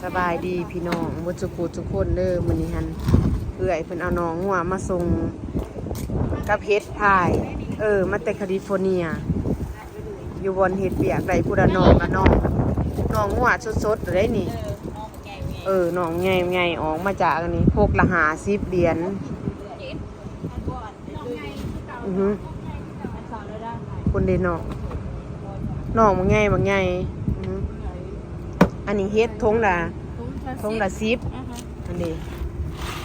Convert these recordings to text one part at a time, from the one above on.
ສະບາຍດີພີ່ນ້ອງເບິດສູ່ຜູ້ສູ່ຄົນເດີ. ມື້ນີ້ຫັ້ນເອື້ອຍເພິ່ນເອົາໜໍງງົວມາສົ່ງກັບເຫັດພາຍ ເອີ ມາແຕ່ຄາລິຟໍເນຍ ຢູ່ບ່ອນເຮັດວຽກໄດ້ພຸ້ນລະ ໜອງລະໜອງ ໜອງງົວສົດໆເດ້ນີ້. ເອີ ໜອງໃຫຍ່ໆ ອອກມາຈາກອັນນີ້ ປົກລະຫ້າສິບຫຼຽນ. ອືຫື ພຸ້ນເດ້ນ້ອງ ນ້ອງບັກໃຫຍ່ ບັກໃຫຍ່. ອືຫື ອັນນີ້ເຫັດຖົງລະ ຖົງລະສິບ. ອັນນີ້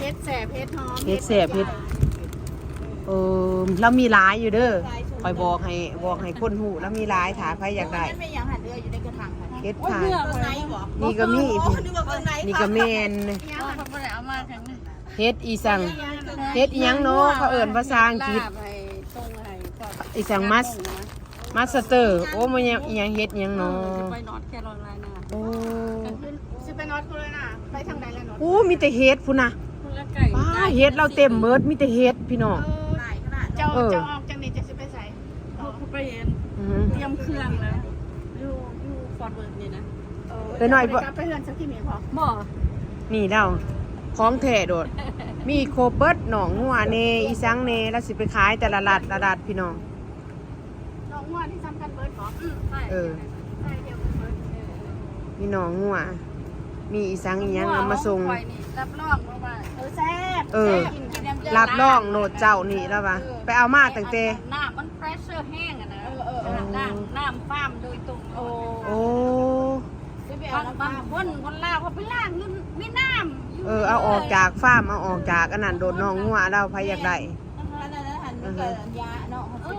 ເຫັດແຊບ ເຫັດຫອມ ເຫັດແຊບ ເຫັດ ເອີ ລາວມີຫຼາຍຢູ່ເດີ. ຂ້ອຍບອກໃຫ້ ບອກໃຫ້ຄົນຮູ້ ລາວມີຫຼາຍ ຖ້າໃຜຢາກໄດ້. ເຫັດຜ່ານ ນີ້ກໍມີ ນີ້ກໍແມ່ນ. ເຫັດອີສັງ ເຫັດອີຫຍັງເນາະ ເຂົາເອີ້ນພາສາອັງກິດ ອີສັງ ມາສ ມາສເຕີ. ໂອ້ ມັນຫຍັງ ອີຫຍັງ ເຫັດອີຫຍັງເນາະ. ໂອ້ ຊິໄປນອດພຸ້ນເລີຍນະ ໄປທາງໃດລະເນາະ. ໂອ້ ມີແຕ່ເຫັດພຸ້ນນະ ປ້າ ເຫັດລາວເຕັມເບິດ ມີແຕ່ເຫັດພີ່ນ້ອງ. ເຈົ້າ ເອີ ເຈົ້າອອກຈາກນີ້ ເຈົ້າຊິໄປໃສ? ເຮົາກໍໄປອັນ ອື ຕຽມເຄື່ອງແລ້ວ ຢູ່ ຢູ່ຟອດເວີດນີ້ນະ. ເອີ ເອີ ນ້ອຍ ເຈົ້າບໍ່ໄດ້ກັບໄປເຮືອນສັກທີນີ້ບໍ? ບໍ່ ນີ້ແລ້ວ ຂອງແທ້ໂດດ ມີຄົບເບິດ ໜອງງົວແດ່ ອີສັງແດ່ ລາວຊິໄປຂາຍແຕ່ລະລັດ ລະລັດພີ່ນ້ອງ. ໜອງງົວນີ້ສ່ຳກັນເບິດບໍ? ອື ເອີ ມີໜອງງົວ ມີອີສັງອີຫຍັງເອົາມາສົ່ງ. ຂ້ອຍນີ້ ຮັບຮອງວ່າ ເອີ ແຊບ ເອີ ແຊບ ກິນ ກິນນຳ ຮັບຮອງໂລດເຈົ້ານີ້ລາວວ່າ ເອີ ໄປເອົາມາຕັ້ງແຕ່ ນ້ຳມັນເຟຣຊແຮງຫັ້ນນະ. ເອີ ເອີ ເອີ ນ້ຳ ນ້ຳຟາມໂດຍຕົງ. ໂອ້ ໂອ້ ບາງ ບາງຄົນ ຄົນລາວເຂົາໄປລ້າງຢູ່ແມ່ນ້ຳ. ເອີ ເອົາອອກຈາກຟາມ ເອົາອອກຈາກອັນນັ້ນໂລດ ໜອງງົວລາວ ໃຜຢາກໄດ້. ອັນນັ້ນຫັ້ນມັນກໍຢາເນາະ. ເອີ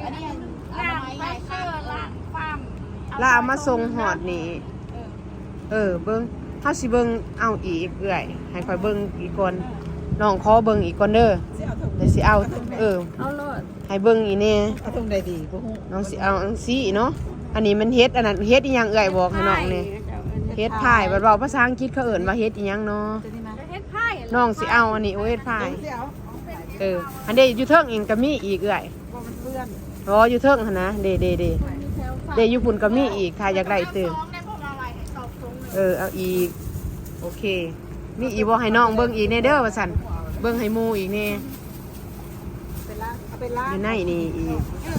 ອັນນີ້ ອັນນີ້ ອັນ ລ້າງ ອະນາໄມ ໄຟເຊີ ລ້າງຟາມ ລາວເອົາມາສົ່ງຮອດນີ້. ເອີ ເອີ ເບິ່ງ ເຮົາຊິເບິ່ງເອົາອີກເອື້ອຍ ໃຫ້ຂ້ອຍເບິ່ງອີກກ່ອນ. ເອີ ນ້ອງຂໍເບິ່ງອີກກ່ອນເດີ ຊິເອົາເຖິງ ດຽວຊິເອົາ ເອີ ເອົາໂລດ ໃຫ້ເບິ່ງອີກແດ່. ເອົາເຖິງໃດດີບໍ່ຮູ້ ນ້ອງຊິເອົາຈັ່ງຊີ້ເນາະ. ອັນນີ້ມັນເຫັດ ອັນນັ້ນເຫັດອີຫຍັງເອື້ອຍ ບອກໃຫ້ນ້ອງແດ່. ເຫັດພາຍ ເຫັດພາຍ ບັດເວົ້າພາສາອັງກິດເຂົາເອີ້ນວ່າເຫັດອີຫຍັງເນາະ. ເຫັດພາຍ ນ້ອງຊິເອົາອັນນີ້ ໂອ້ ເຫັດພາຍ. ເອີ ອັນເດຢູ່ເທິງອີກກໍມີອີກເອື້ອຍ. ບໍ່ ມັນເປື້ອນ. ອໍ ຢູ່ເທິງຫັ້ນນະ ເດ ເດ ເດ ເດ ຢູ່ພຸ້ນກໍມີອີກ ຖ້າຢາກໄດ້ຕື່ມ. ເອີ ເອົາອີກ ໂອເຄ. ມີອີກບໍ່? ໃຫ້ນ້ອງເບິ່ງອີກແດ່ເດີວ່າຊັ້ນ ເບິ່ງໃຫ້ໝູ່ອີກແດ່. ເປັນລາ ເອົາເປັນລາ ຢູ່ໃນນີ້ອີກ. ເອີ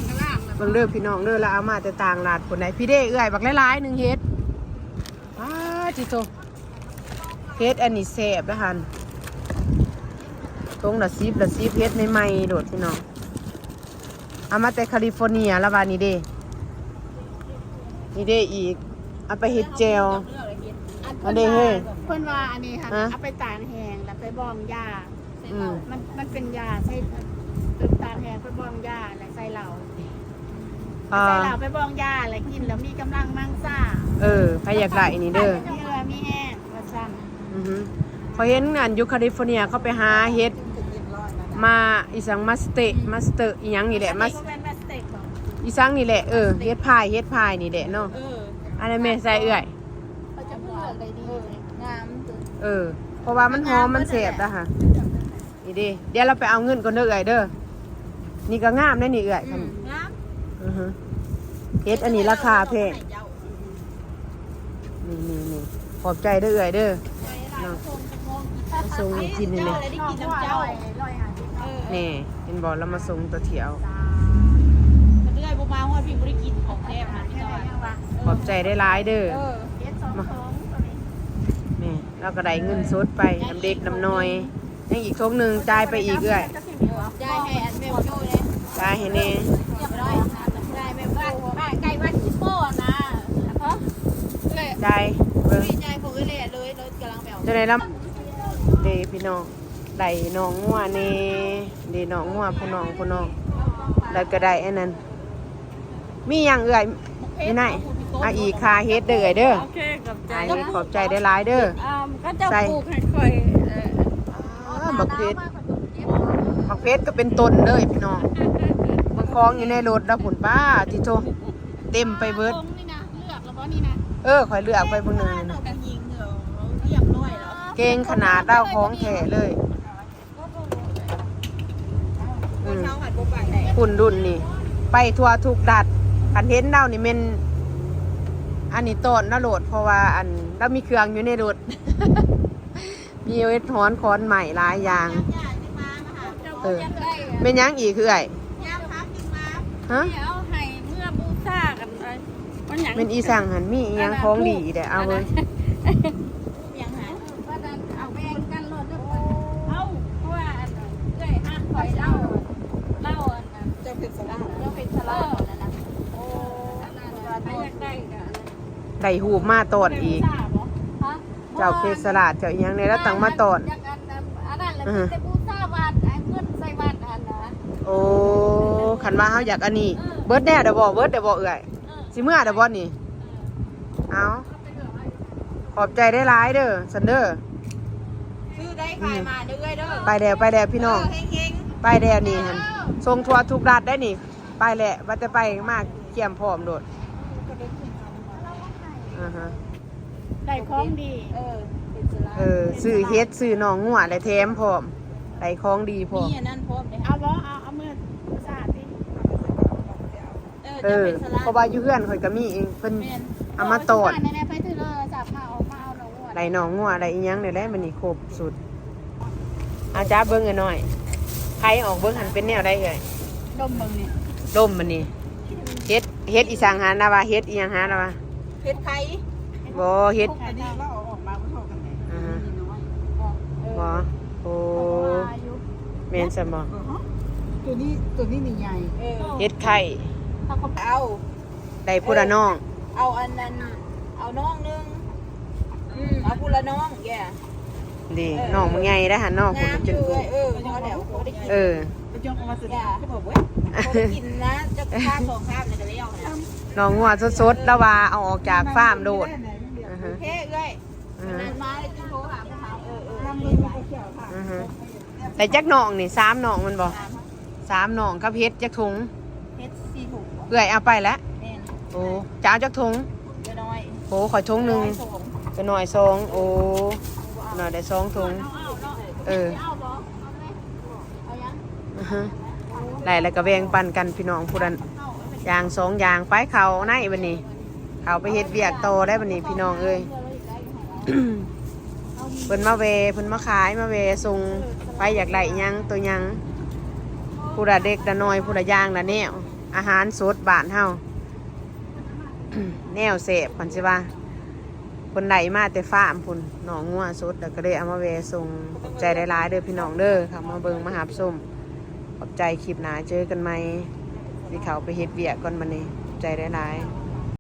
ເບິ່ງເດີພີ່ນ້ອງເດີ ລາວເອົາມາແຕ່ຕ່າງລັດພຸ້ນໃດ໋. ພີ້ເດເອື້ອຍ ບັກຫຼາຍໆໜຶ່ງເຫັດ. ປາດຕິໂທ ເຫັດອັນນີ້ແຊບລະຫັ້ນ ຖົງລະສິບ ລະສິບ ເຫັດໃໝ່ໆໂລດພີ່ນ້ອງ. ເອົາມາແຕ່ຄາລິຟໍເນຍລະວ່ານີ້ເດ ນີ້ເດອີກ ເອົາໄປເຮັດແຈ່ວ. ອັນເດເຮີ ເພິ່ນວ່າອັນນີ້ຫັ້ນ ຮະ ເອົາໄປຕາກແຫ້ງ ແລ້ວໄປບອງຢາ. ອືມ ມັນ ມັນເປັນຢາ ໃສ່ ຕາກແຫ້ງ ໄປບອງຢາ ແລ້ວໃສ່ເຫຼົ້າ. ອ່າ ໃສ່ເຫຼົ້າໄປບອງຢາ ແລ້ວກິນແລ້ວມີກຳລັງມັງສາ. ເອີ ໃຜຢາກໄດ້ນີ້ເດີ ມີເຫື່ອມີແຮງວ່າຊັ້ນ. ອືຫື ຂ້ອຍເຫັນອັນຢູ່ຄາລິຟໍເນຍ ເຂົາໄປຫາເຫັດມາ ອີສັງ ມາສເຕະ ມາສເຕະ ອີຫຍັງນີ້ແຫຼະ ມາ ບໍ່ແມ່ນມາສເຕະບໍ? ອີສັງນີ້ແຫຼະ. ເອີ ເຫັດພາຍ ເຫັດພາຍນີ້ແຫຼະເນາະ. ເອີ ອັນນັ້ນແມ່ນໃສ່ເອື້ອຍ ເຂົາຈະເລືອກໄດ້ດີ ງາມ. ເອີ ເພາະວ່າມັນຫອມ ມັນແຊບລະຫະ. ນີ້ເດ ດຽວລາວໄປເອົາເງິນກ່ອນເດີເອື້ອຍເດີ. ນີ້ກໍງາມເດ້ນີ້ເອື້ອຍ. ອືມ ງາມ. ອືຫື ເຫັດອັນນີ້ລາຄາແພງ. ນີ້ໆໆ ຂອບໃຈເດີເອື້ອຍເດີ. ເນາະ ສົ່ງໃຫ້ກິນນີ້ແຫຼະ. ນີ້ເຫັນບໍ່ ລາວມາສົ່ງຕໍ່ຖ້ຽວ. ເອື້ອຍບໍ່ມາຮອດພີ້ບໍ່ໄດ້ກິນຂອງແທ້. ຂອບໃຈຫຼາຍໆເດີ. ມາ ນີ້ ລາວກໍໄດ້ເງິນສົດໄປນຳເດັກນຳນ້ອຍ. ຍັງອີກຖົງໜຶ່ງ ຈ່າຍໄປອີກເອື້ອຍ. ຈ່າຍໃຫ້ອັນແມ່ໂຈ້ແດ່. ຈ່າຍໃຫ້ແດ່. ຮຽບຮ້ອຍ ຈ່າຍແມ່ໂຈ້ ໃກ້ວັດຊິໂປ້ນະ. ຈ່າຍເບິ່ງ ຈ່າຍຂອງເອື້ອຍແຫຼະເລີຍ ເລີຍກຳລັງໄປເອົາ. ຈັ່ງໃດລະເດພີ່ນ້ອງ ໄດ້ໜອງງົວແດ່ ເດໜອງງົວ ຜູ້ນ້ອງ ຜູ້ນ້ອງ ແລ້ວກໍໄດ້ອັນນັ້ນ. ມີຫຍັງເອື້ອຍ? ມີໄນ ອ່ະ ອີກຄ່າເຫັດເດີເອື້ອຍເດີ. ໂອເຄ ຂອບໃຈ ອ່າ ຂອບໃຈຫຼາຍໆເດີ. ອ່າ ເຂົາເຈົ້າ ໃສ່ ປູກໃຫ້ຂ້ອຍ. ເອີ ບັກເຜັດ ບັກເຜັດກໍເປັນຕົ້ນເລີຍພີ່ນ້ອງ. ເບິ່ງຂອງຢູ່ໃນລົດລະພຸ້ນ ປ້າຕິໂທ ເຕັມໄປເບິດ. ເອີ ຂ້ອຍເລືອກໄປເບິ່ງໜຶ່ງ. ເກັ່ງຂະໜາດລາວ ຂອງແທ້ເລີຍ. ອືມ ພຸ້ນລຸ້ນນີ້ ໄປທົ່ວທຸກລັດ. ຄັນເຫັນລາວນີ້ແມ່ນ ອັນນີ້ຕ້ອນລາວໂລດ ເພາະວ່າອັນ ລາວມີເຄື່ອງຢູ່ໃນລົດ ມີເຮັດຮ້ອນ ຄ້ອນໄມ້ ຫຼາຍຢ່າງ. ເອີ ແມ່ນຫຍັງອີກເອື້ອຍ? ຮະ? ເອົາໃຫ້ເມືອບູຊາກັນ ມັນຫຍັງ? ແມ່ນອີ່ສັງຫັ້ນ ມີອີ່ຫຍັງຂອງດີເດ້ ເອົາເບິ່ງ. ເອົາແບ່ງກັນໂລດເດີ. ເອົາ ເພາະວ່າອັນເອື້ອຍຮັກຂ້ອຍ ລາວ ລາວອັນນັ້ນ ເຈົ້າເພັດສະລາດ ເຈົ້າເພັດສະລາດນັ້ນນະ. ໂອ້ ອັນນັ້ນນະ ໃຜຢາກໄດ້ກໍອັນນັ້ນ ໄດ້ຮູບມາຕ້ອນອີກ. ເຈົ້າເພັດສະລາດ ເຈົ້າອີ່ຫຍັງແດ່ ລາວຕັ້ງມາຕ້ອນ. ຢາກອັນນັ້ນ ອັນນັ້ນແຫຼະ ມີແຕ່ບູຊາວັດ ເອົາເງິນໃສ່ວັດຫັ້ນນະ. ໂອ້ ຄັນວ່າເຮົາຢາກອັນນີ້ ເບີດແດ່ດະບໍ່? ເບີດແດ່ບໍ່ເອື້ອຍ? ຊິເມືອດະບໍ່ນີ້? ເອົາ ຂອບໃຈຫຼາຍໆເດີ ຊັ້ນເດີ. ຊື້ໄດ້ຂາຍມານເດີເອື້ອຍເດີ. ໄປແລ້ວ ໄປແລ້ວພີ່ນ້ອງ ເອີ ເຮັງໆ ໄປແລ້ວນີ້ຫັ້ນ ສົ່ງທົ່ວທຸກລັດໄດ໋ນີ້. ໄປແຫຼະ ວ່າແຕ່ໄປມາກຽມພ້ອມໂລດ. ອ່າຮະ ໄດ້ຂອງດີ. ເອີ ເອີ ຊື້ເຫັດ ຊື້ໜໍ່ງົວ ແລະແຖມພ້ອມ ໄດ້ຂອງດີພ້ອມ. ມີອັນນັ້ນພ້ອມເດ້. ເອົາບໍ່? ເອົາ ເອົາເມືອບູຊາຕິ. ເອີ ເອີ ເຈົ້າເປັນສະລາ ເພາະວ່າຢູ່ເຮືອນຂ້ອຍກໍມີເອງ ເພິ່ນ ແມ່ນ ເອົາມາຕ້ອນ. ໂອ້ຍ ໄດ້ໂທລະສັບມາ ອອກມາເອົາໜໍ່ງົວ ໄດ້ໜໍ່ງົວ ໄດ້ອີ່ຫຍັງນີ້ແຫຼະ ມື້ນີ້ຄົບສຸດ. ເອົາຈັບເບິ່ງໜ້ອຍ ໄຂອອກເບິ່ງຫັ້ນເປັນແນວໃດເອື້ອຍ? ດົມເບິ່ງນີ້ ດົມມັນນີ້ ເຫັດ ເຫັດອີ່ສັງຫັ້ນລະວ່າ ເຫັດອີ່ຫຍັງຫັ້ນລະວ່າ? ເຫັດໄຂ່. ບໍ່ ເຫັດ ອັນນີ້ລາວເອົາອອກມາບໍ່ເທົ່າກັນເດ້. ອ່າຮະ ນີ້ນ້ອຍ. ເອີ ບໍ່ ໂອ້ ແມ່ນຊັ້ນບໍ່? ເອີ ໂຕນີ້ ໂຕນີ້ນີ້ໃຫຍ່. ເອີ ເຫັດໄຂ່. ເອົາ ໄດ້ຜູ້ລະໜ້ອງ. ເອີ ເອົາອັນນັ້ນ ເອົາໜ້ອງໜຶ່ງ. ອືມ ເອົາຜູ້ລະໜ້ອງແກ. ດີ ເອີ ໜ້ອງມັນໃຫຍ່ໄດ໋ຫັ້ນເນາະ. ງາມຢູ່ເອີຍ. ເອີ ພໍໄດ້ກິນ. ເອີ ບໍ່ໄດ້ກິນນະ ຈັກຄາບສອງຄາບແລ້ວກໍແລ້ວນະ. ໜໍ່ງົວສົດໆ ລາວວ່າເອົາອອກຈາກຟາມໂລດ. ອ່າຮະ ໂອເຄເອື້ອຍ. ອ່າຮະ ມາແລ້ວຈຶ່ງໂທຫາພວກເຮົາ. ເອີ ເອີ ອ່າຮະ ໄດ້ຈັກໜ້ອງນີ້? ສາມໜ້ອງແມ່ນບໍ່? ສາມ ສາມໜ້ອງກັບເຫັດຈັກຖົງ? ເຫັດສີ່ຖົງ. ເອື້ອຍເອົາໄປແລ້ວ. ແມ່ນ. ໂອ້ ຈະເອົາຈັກຖົງ? ເກີນ້ອຍ. ໂອ້ ຂ້ອຍຖົງໜຶ່ງ. ເກີນ້ອຍສອງ. ໂອ້ ເກີນ້ອຍໄດ້ສອງຖົງ. ເອີ ອ່າຮະ ໄດ້ແລ້ວກໍແບ່ງປັນກັນພີ່ນ້ອງ ຜູ້ລະຢ່າງສອງຢ່າງ. ໄປເຂົ້າໃນບັດນີ້ ເຂົ້າໄປເຮັດວຽກຕໍ່ໄດ້ບັດນີ້ພີ່ນ້ອງເອີຍ. ເພິ່ນມາແວ່ ເພິ່ນມາຂາຍ ມາແວ່ສົ່ງ ໃຜຢາກໄດ້ຫຍັງຕົວຫຍັງ ຜູ້ລະເດັກລະນ້ອຍ ຜູ້ລະຢ່າງລະແນວ ອາຫານສົດບ້ານເຮົາ ແນວແຊບ ເພິ່ນຊິວ່າ ເພິ່ນໄດ້ມາແຕ່ຟາມພຸ້ນ ໜໍ່ງົວສົດ ແລ້ວກໍເລີຍເອົາມາແວ່ສົ່ງ. ຂອບໃຈຫຼາຍໆເດີພີ່ນ້ອງເດີ ເຂົ້າມາເບິ່ງມາຮັບຊົມ. ຂອບໃຈ ຄລິບໜ້າເຈີກັນໃໝ່. ຊິເຂົ້າໄປເຮັດວຽກກ່ອນບັດນີ້. ຂອບໃຈຫຼາຍໆ.